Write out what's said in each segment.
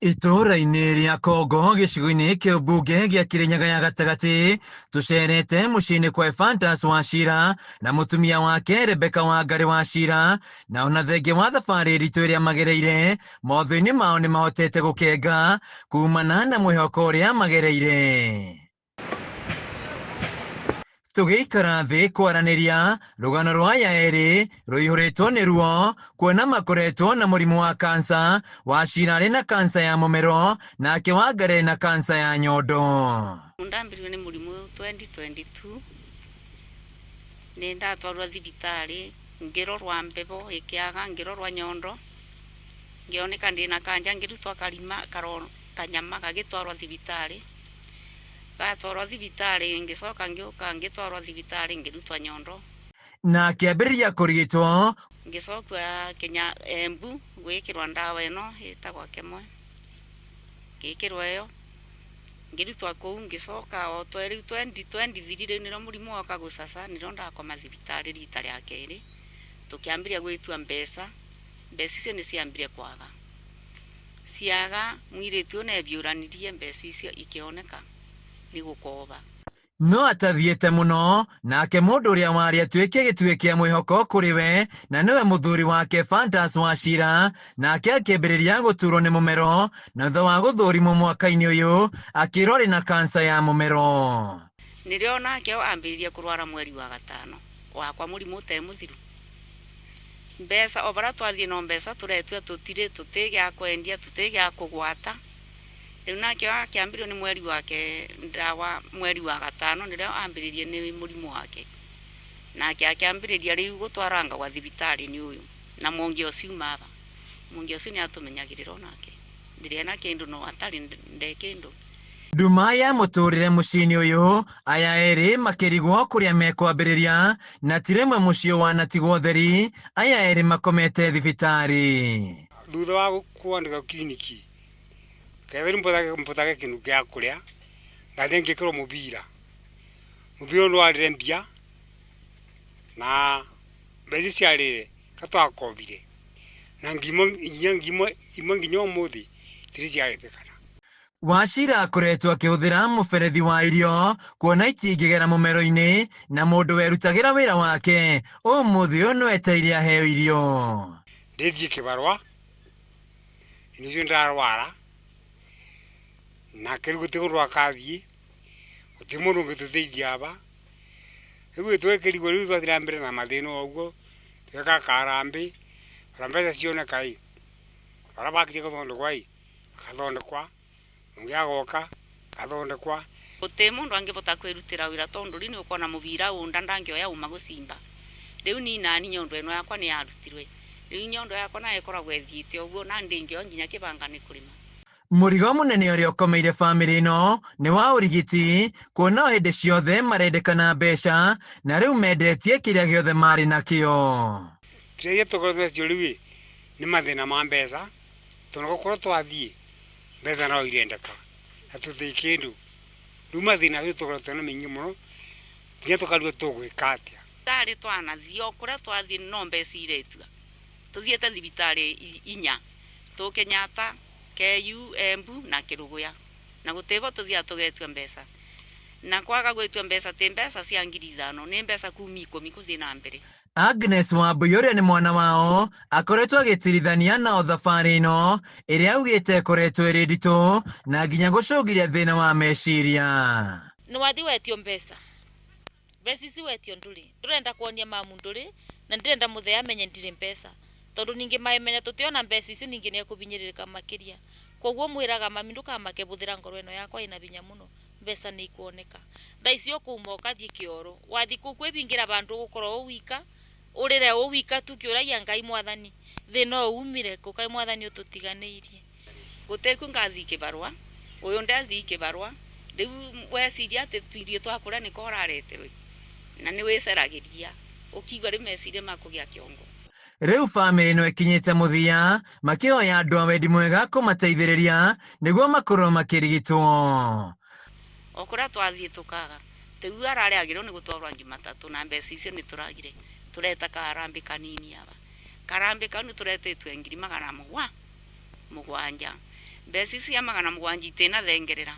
Itũũra-inĩ rĩa Kongo gĩcigo-inĩ kĩa ũmbunge gĩa Kĩrĩnyaga ya gatagatĩ tũcerete mũciĩ-inĩ kwa Ephantus Wachira na mũtumia wake Rebecca Wangari Wachira na ona thengia wa thabarĩ nditũ ĩrĩa magereire mothiũ-inĩ mao nĩ mahotete gũkenga kumana na mwĩhoko ũrĩa magereire. Tũgĩikara thĩ kwaranĩria rũgano rwa aya erĩ rũihũrĩtwo nĩ ruo kuona makoretwo na mũrimũ wa kansa. Wachira arĩ na kansa ya mũmero nake Wangari na kansa ya nyondo. Ndambĩrĩirio nĩ mũrimũ 2022 nĩ ndatwarwo thibitarĩ ngĩrorwa mbebo ĩkĩaga ngĩrorwa nyondo ngĩoneka ndĩna kanja ngĩrutwo karima kanyama gagĩtwarwo thibitarĩ. Gatwarwo thibitarĩ ngĩcoka ngĩũka ngĩtwarwo thibitarĩ ngĩrutwo nyondo. Na akĩambĩrĩria kũrigitwo. Ngĩcokua kinya Embu gwĩkĩrwo ndawa ĩno ĩtagwo kemwe ngĩkĩrwo ĩyo ngĩrutwo kũu ngĩcoka o rĩu 2023 rĩu nĩrĩo mũrimũ woka gũcaca nĩrĩo ndakoma thibitarĩ rita rĩa kerĩ tũkĩambĩrĩria gwĩtua mbeca, mbeca icio nĩ ciambire kwaga. Ciaga mũirĩtu ũyũ nĩebiũranirie mbeca icio ikĩoneka nĩ gũkoba. No atathiĩte mũno nake mũndũ ũrĩa warĩ atuĩke gĩtugĩ kĩa mwĩhoko kũrĩ we na nĩwe mũthuri wake Ephantus Wachira nake akĩambĩrĩria gũturwo nĩ mũmero na thutha wa gũthũrimwo mwaka-inĩ ũyũ akĩrwo arĩ na kansa ya mũmero. Nĩrĩo nake ambĩrĩrie kũrwara mweri wa gatano wakwa mũrimũ ũtarĩ mũthiru. Mbeca o bara twathiĩ no mbeca tũretua tũtirĩ tũtĩ gĩa kwendia tũtĩ gĩa kũgwata. Rĩu nake akĩambĩrĩrio nĩ mweri wake ndawa mweri wa gatano nĩrĩo ambĩrĩrie nĩ mũrimũ wake. Nake akĩambĩrĩria rĩu gũtwaranga gwa thibitarĩ nĩ ũyũ na mwongi ũcio uma aba. Mwongi ũcio nĩ atũmenyagĩrĩra onake. Ndirĩ na kĩndũ no atarĩ nde kĩndũ. Nduma ya mũtũrĩre mũciĩ-inĩ ũyũ aya erĩ makĩrigwo kũrĩa mekwambĩrĩria na ti rĩmwe mũciĩ wanatigwo theri aya erĩ makomete thibitarĩ. Thutha wa kwandĩka kiriniki ketha mbotage kĩndũ gĩa kũrĩa ngathiĩ ngĩkĩrwo mũbira mũbira ũyũ nĩwarĩre mbia na mbeca ici ciarĩre katwakobire na ngimo nginya ngimo imwe nginya ũmũthĩ itirĩ ciarĩbĩkana. Wachira akoretwo akĩhũthĩra mũberethi wa irio kuona itingĩgera mũmero-inĩ na mũndũ werutagĩra wĩra wake ũmũthĩ ũyũ no etereire aheo irio. Ndĩthiĩ kĩbarũa nĩcio ndarwara nake rĩu gũtirĩ kũndũ akathiĩ gũtirĩ mũndũ ũngĩtũteithia aba rĩu twekĩrigwo rĩu twathiĩ na mbere na mathĩna o ũguo tweka karambĩ ona mbeca cioneka ĩ arĩa bakirie gũthondekwa ĩ bakathondekwa ũngĩ agoka akathondekwa. Gũtirĩ mũndũ angĩbota kwĩrutĩra wĩra tondũ rĩu nĩ ũkuona mũbira ũnda ndangĩoya uma gũcimba. Rĩu niĩ nani nyondo ĩno yakwa nĩ yarutirwe. Rĩu nyondo yakwa nayo ĩkoragwo ĩthiĩte ũguo na ndĩngĩoya nginya kĩbanga nĩ kũrĩma. Mũrigo mũnene ũrĩa ũkomeire bamĩrĩ ĩno nĩ wa ũrigiti kuona o hĩndĩ ciothe marendekana mbeca na rĩu mendetie kĩrĩa gĩothe marĩ nakĩo. Kĩrĩa tũkoretwo nacio rĩu ĩ nĩ mathĩna ma mbeca tondũ gũkorwo twathiĩ mbeca no irendeka na tũtirĩ kĩndũ rĩu mathĩna acio tũkoretwo na maingĩ mũno nginya tũkarigwo tũgwĩka atĩa. Thibitarĩ twanathiĩ o kũrĩa twathiĩ no mbeca iretua. Tũthiĩte thibitarĩ inya tũ Kenyatta, KU, Embu na Kĩrũgũya na gũtirĩ bo tũthiaga tũgetua mbeca. Na kwaga gwĩtua mbeca ti mbeca cia 5,000 nĩ mbeca kuma 10 gũthiĩ na mbere. Agnes Wambui ũrĩa nĩ mwana wao akoretwo agĩtirithania nao thabarĩ ĩno ĩrĩa augĩte ĩkoretwo ĩrĩ nditũ na nginya gũcũngĩria thĩna wa meciria. Nĩ wathiĩ wetio mbeca mbeca ici wetio ndũrĩ ndũrenda kuonia mamu ndũrĩ na ndirenda mũthee amenye ndirĩ mbeca tondũ ningĩ mamenya tũtiona mbeca icio ningĩ nĩ ekũbinyĩrĩrĩka makĩria koguo mwĩraga mami ndũkamake bũthĩra ngoro ĩno yakwa ĩna binya mũno mbeca nĩ ikuoneka. Thaa ici ũkuma ũkathiĩ kĩoro wathiĩ kũu kwĩbingĩra bandũ ũgũkorwo ũ wika ũrĩre ũ wika tu ũkĩũragia Ngai mwathani thĩna ũyũ umire kũ kaĩ mwathani ũtũtiganĩirie. Gũtĩku ngathiĩ kĩbarũa ũyũ ndathiĩ kĩbarũa rĩu weciria atĩ tuirio twa kũrĩa nĩko ũrareterwo na nĩ wĩcaragĩria ũkigua rĩu meciria makũgĩa kĩongo. Rĩu bamĩrĩ ĩno ĩkinyĩte mũthia makĩhoya andũ a wendi mwega kũmateithĩrĩria nĩguo makorwo makĩrigitwo. O kũrĩa twathiĩ tũkaga rĩu ararĩagĩrĩrwo nĩ gũtwarwo Jumatatũ na mbeca icio nĩ tũragire tũreta karambĩ kanini aba karambĩ kau nĩ tũretĩtwe 700,000. Mugwanja mbeca ici cia 700 itinathengerera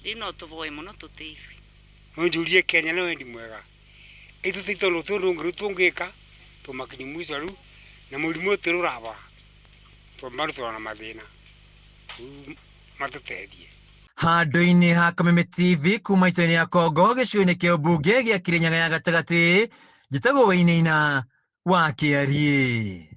riu no tuvoe muno tuteithwe. No njurie Kenya na wendi mwega ituteithie tondu ti undu ungi riu tungika tumakinyi mwico riu na murimu utirurabora bado turona mathina riu matutethie. Handũ-inĩ ha Kameme TV kuma itũra-inĩ ya Kongo gĩcigo-inĩ kĩa ũmbunge gĩa Kĩrĩnyaga ya gatagatĩ, njĩtagwo Wainaina wa Kĩariĩ.